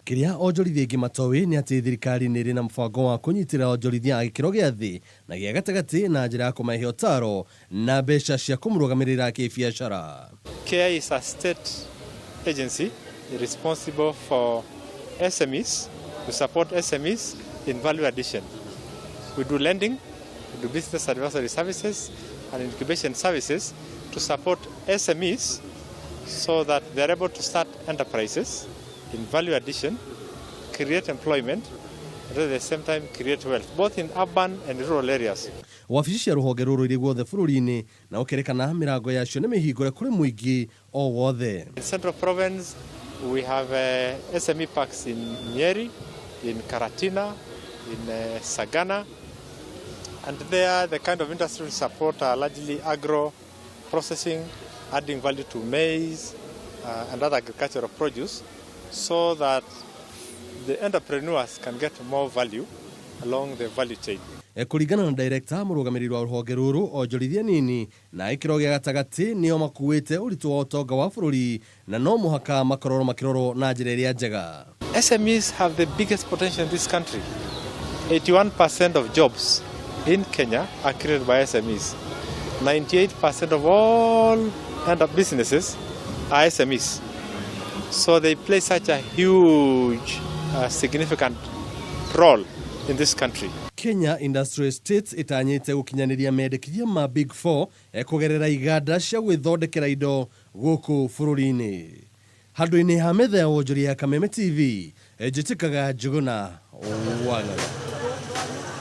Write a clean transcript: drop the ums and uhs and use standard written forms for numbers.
Kĩrĩa onjorithia aingĩ matoĩ nĩ atĩ thirikari nĩ ĩrĩ na mũbango wa kũnyitĩrĩra onjorithia a gĩkĩro gĩa thĩ na gĩa gatagatĩ na njĩra ya kũmahe ũtaaro na mbeca cia kũmũrũgamĩrĩra kĩbiacara. KIA is a state agency responsible for SMEs, to support SMEs in value addition. We do lending, we do business advisory services and incubation services to support SMEs so that they're able to start enterprises in value addition, create employment, and at the same time create wealth, both in urban and rural areas. Wabici cia rũhonge rũrũ irĩ guothe bũrũri-inĩ na gũkĩrĩkana mĩrango yacio nĩ mĩhingũre kũrĩ mũingĩ o wothe. In Central Province, we have SME parks in Nyeri, in Karatina, in Sagana, and there the kind of industry we support are largely agro processing, adding value to maize and other agricultural produce, so that the entrepreneurs can get more value along the value chain. Kũringana na director mũrũgamĩrĩri wa rũhonge rũrũ, onjorithia nini na gĩkĩro gĩa gatagatĩ nĩo makuĩte ũritũ wa ũtonga wa bũrũri na no mũhaka makorwo makĩrorwo na njĩra ĩrĩa njega. SMEs have the biggest potential in this country. 81% of jobs in Kenya are created by SMEs. 98% of all end up businesses are SMEs. So they play such a huge, significant role in this country. Kenya Industrial Estates ĩtanyĩte gũkinyanĩria mendekithia ma Big Four kũgerera iganda cia gwĩthondekera indo gũkũ bũrũri-inĩ. Handũ-inĩ ha metha ya wonjoria ya Kameme TV, njĩtĩkaga Njũgũna Wang'ang'a.